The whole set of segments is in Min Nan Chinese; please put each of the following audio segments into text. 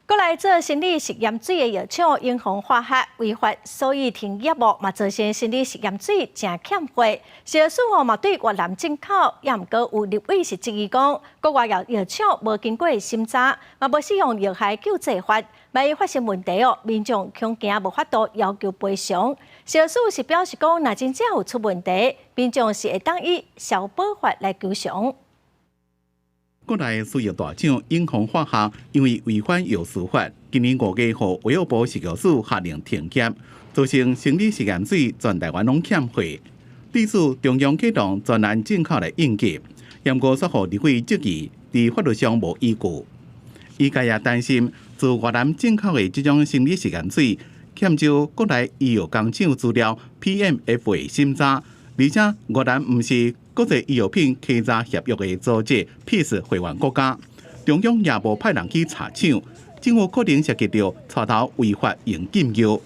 國內做生理食鹽水的藥廠永豐化學違法，所以停業務，嘛造成生理食鹽水誠欠貨。食藥署哦嘛對越南進口，也毋過有立委是質疑講，國外藥藥廠無經過審查，嘛無使用藥害救濟法，萬一發生問題哦，民眾恐驚無法度要求賠償。食藥署是表示講，若真正有出問題，民眾是會當以消保法來求償。國內製藥大廠永豐化學因為違反藥事法，今年5月予衛福部食藥署下令停業，造成生理食鹽水全台灣攏欠貨。對此，中央啟動專案進口來應急，毋過煞予立委質疑，佇法律上無依據。醫界也擔心，自越南進口的這種生理食鹽水，欠少國內醫藥工廠資料 PMF 的審查，而且越南毋是國際醫藥品稽查協約的組織 PIS 會員國家，中央也無派人去查廠，政府可能涉及著帶頭違法用禁藥。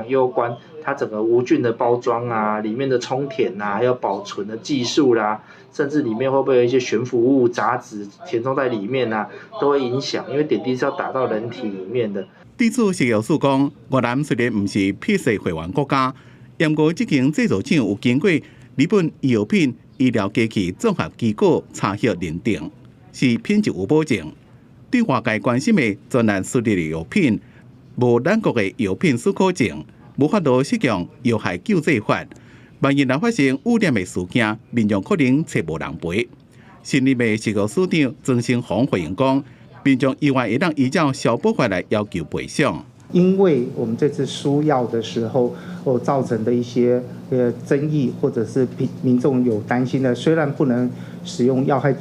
攸關它整個無菌的包裝啊，裡面的充填啊，還有保存的技術啦，甚至裡面會不會有一些懸浮物、雜質填充在裡面啊，都會影響。因為點滴是要打到人體裡面的。對此，食藥署講，越南雖然毋是 PIS 會員國家，毋過這間製造廠有經過日本醫藥品醫療機器綜合機構查核認定，是品質有保證。對外界關心的專案輸入的藥品，無咱國的藥品許可證，無法度適用藥害救濟法。萬一若發生污染的事件，民眾可能揣無人賠。新任的食藥署長曾成鴻回應講，民眾依然會當依照消保法來要求賠償。因為我們這次輸藥的時候，哦造成的一些爭議，或者是民眾有擔心的，雖然不能使用藥害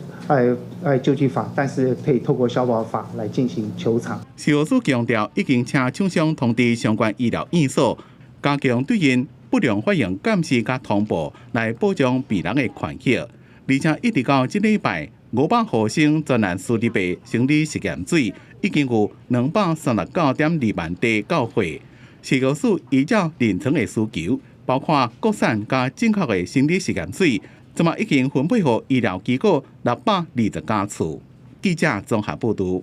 救濟法，但是可以透過消保法來進行求償。食藥署強調，已經請廠商通知相關醫療院所，加強對𪜶不良反應監視佮通報，來保障病人的權益。而且一直到這禮拜，500毫升專案輸入的生理食鹽水已經有239.2萬袋到貨。食藥署依照臨床的需求，包括國產佮進口的生理食鹽水，這馬已經分配予醫療機構620家次。記者綜合報導。